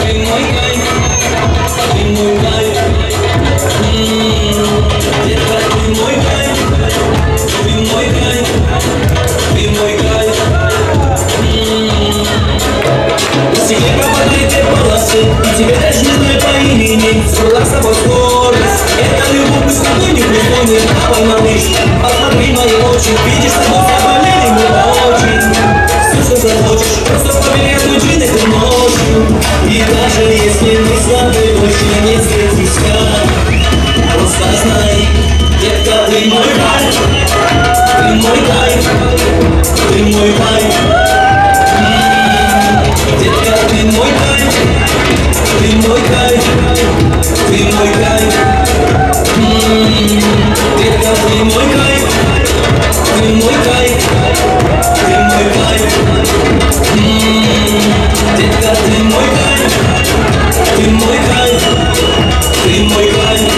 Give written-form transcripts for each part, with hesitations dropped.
Ты мой кайф, ты мой кайф, ты мой кайф. Спокойно, давай, малыш, посмотри мои очи. Видишь, с тобой заболели мы очень. Все, что захочешь, просто поверь, я твой джин этой ночью. И даже если мы с тобой больше не встретимся, просто знай, детка, ты мой кайф, ты мой кайф, ты мой кайф. Детка, ты мой кайф, ты мой кайф, ты мой кайф. Детка, ты мой кайф, ты мой кайф, ты мой кайф. Детка, ты мой кайф, ты мой кайф, ты мой кайф.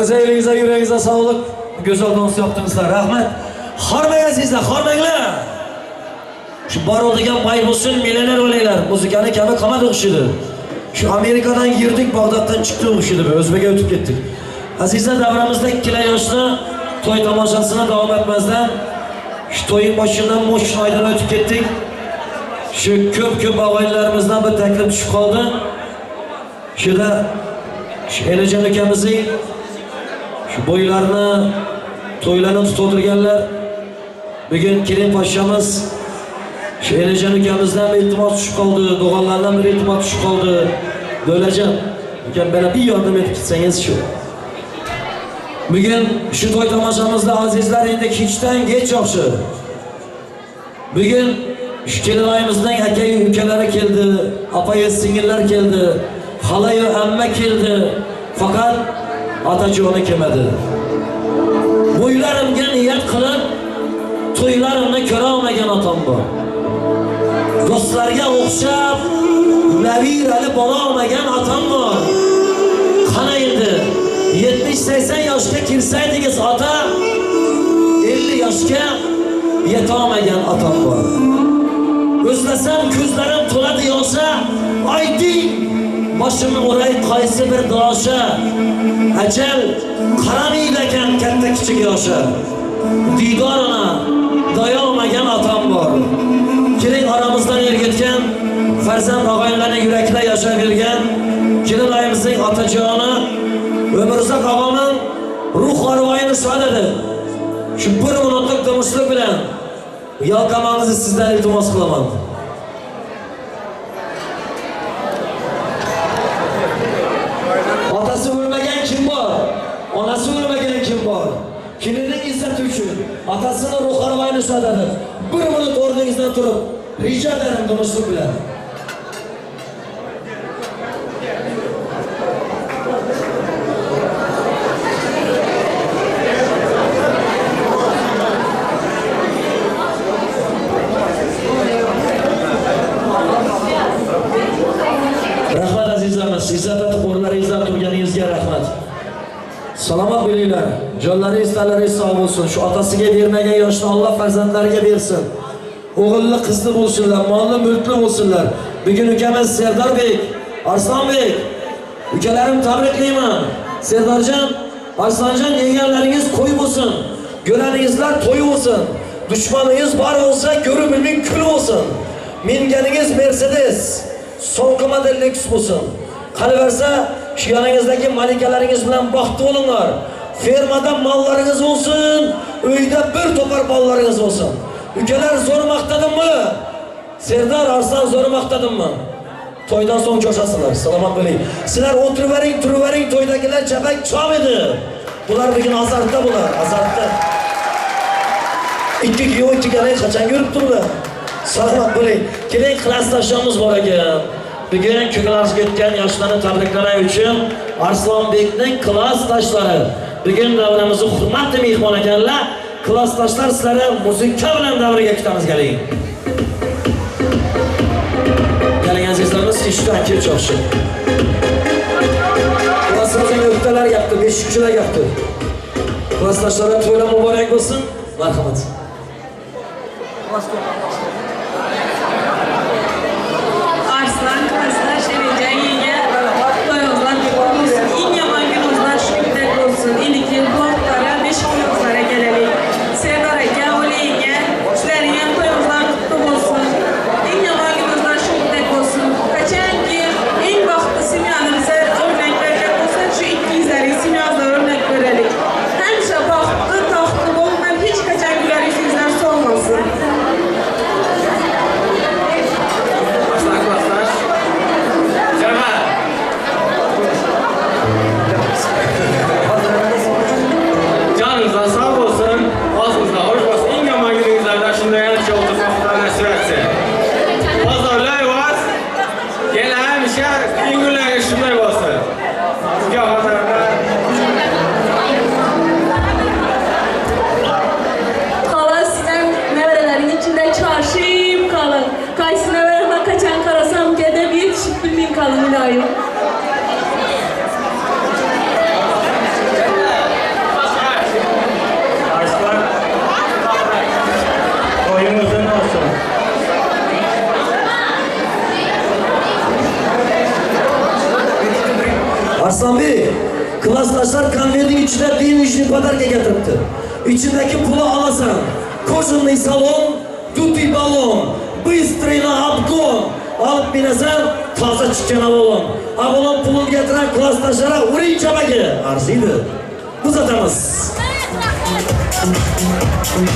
O'zlaringizga, elingizga, yuragingizga sog'lik. Go'zal dans yaptыңызlar. Rahmat. Hormang azizlar, hormanglar. Shu bor degan bay bo'lsin, millioner bo'linglar. Muzikani kami qamadi o'xshaydi. Shu Amerikadan girdik, Bag'doddan chiqdi o'xshaydi. O'zbekka o'tib ketdik. Azizlar, davramizda ikkilar yoshni to'y tomoshasini davom etmasdan shu to'ying boshidan mo'sh oydan o'tib ketdik. Shu ko'p-ko'p og'aynilarimizdan bir taklif tushib qoldi. Shuda shu Elijon ukamizning shu bo'ylarni to'ylarni tutib o'tirganlar bugun kelin poshshamiz shu Elijon ukamizdan bir iltimos tushib qoldi, do'g'onlardan bir iltimos tushib qoldi. Davlatjon ukam, mana bir yordam etib ketsangiz shu. Bugun shu to'y tomoshamizda azizlar endi kechdan kech yaxshi. Bugun shu kelinoyimizning aka ukalari keldi, opayu singillar keldi, xolayu amma keldi. Faqat otajoni kelmadi. Bo'ylarimga niyat qilib, to'ylarimni ko'ra olmagan otam bor. Do'stlarga o'xshab navirali bola olmagan otam bor. Qana endi 70-80 yoshga kirsaydingiz ota, 50 yoshga yetolmagan otam bor. O'zlasam ko'zlarim to'ladi yoshga, ayting boshimni uray qaysi bir dosha. Ajal qaramaydi ekan katta kichik yosha. Diydorina dayolmagan otam bor. Keling aramizdan yer ketgan, farzand og'aynilarning yurakida yashab yurgan kelinoyimizning otajoni Ömrüzak ağamın ruh arvoyini shod edib, shu bir minutlik tinchlik bilan yalqamangizni sizdan iltimos qilaman. Otasi o'lmagan kim bor? Onasi o'lmagan kim bor? Kelinining izzati uchun otasini ruh arvoyini shod edib, bir minut o'rningizdan turib, rijo etarim tinchlik bilan. Rahmat azizlarimiz, izzat etib o'rnlaringizdan turganingizga rahmat. Salomat bo'linglar. Jonlaringiz, tanlaringiz sog' bo'lsin. Shu otasiga bermagan yoshni Alloh farzandlariga bersin. O'g'illi qizli bo'lsinlar, molli mulkli bo'lsinlar. Bugun ukamiz Serdorbek, Arslonbek, ukalarim tabriklayman. Serdorjon, Arslonjon, yeganlaringiz qo'y bo'lsin. Ko'raningizlar to'y bo'lsin. Dushmaningiz bor bo'lsa, ko'rib bilming kul bo'lsin. Minganingiz Mercedes, so'nggi model Lexus bo'lsin. Qalaversa, shu yoningizdagi malikalaringiz bilan baxtli bo'linglar. Fermada mollaringiz bo'lsin, uyda bir topar bolalaringiz bo'lsin. Ukalar zo'r maqtadimmi? Serdar, Arslan zo'r maqtadimmi? To'ydan so'ng ko'shasizlar. Salomat bo'ling. Sizlar o'tirivering, turivering, to'ydagilar chapak chop edi. Bular bugun azartda bular, azartda. Ikki kuyov, ikki galay qachon ko'rib turdi? Salomat bo'ling. Keling, klassdoshimiz bor ekan. Bugun ko'ngillarga o'tgan yoshlarni tabriklash uchun Arslonbekning klassdoshlari bugun davramizning hurmatli mehmon ekanlar. Klassdoshlar, sizlarni muzika bilan davraga kutamiz, keling. Keling azizlarimiz, ishdan kech yaxshi. Klassimizning o'ktalar gapti, beshikchilar gapti. Klassdoshlarga to'ylar muborak bo'lsin. Marhamat. Arslan klassdosh Elijon yenga to'yingizlar qutlu bo'lsin. Eng yomon kuningizlar shu kundek bo'lsin. Iliki buloqlara, beshik yo'llara kelaylik. Serdar aka, Oli yenga, sizlarning ham to'yingizlar qutlu bo'lsin. Eng yomon kuningizlar shu kundek bo'lsin. Qachonki eng baxtli semyani biza o'rnak bergan bo'lsa, shu ikkingizlarning semyangizdan o'rnak beraylik. Hamisha baxtli, taxtli bo'linglar, hech qachon kular yuzingizlar so'lmasin. Arslonbek, klassdoshlar konvertning ichida денежный подарка keltiribdi. Ichidagi puli olasan. Кожаный салон, дутый баллон, быстрый на обгон. Olib binasan, toza chiqqan Avalon. Avalon pulini getiren klassdoshlara uring chapaki. Arziydi. Uzatamiz.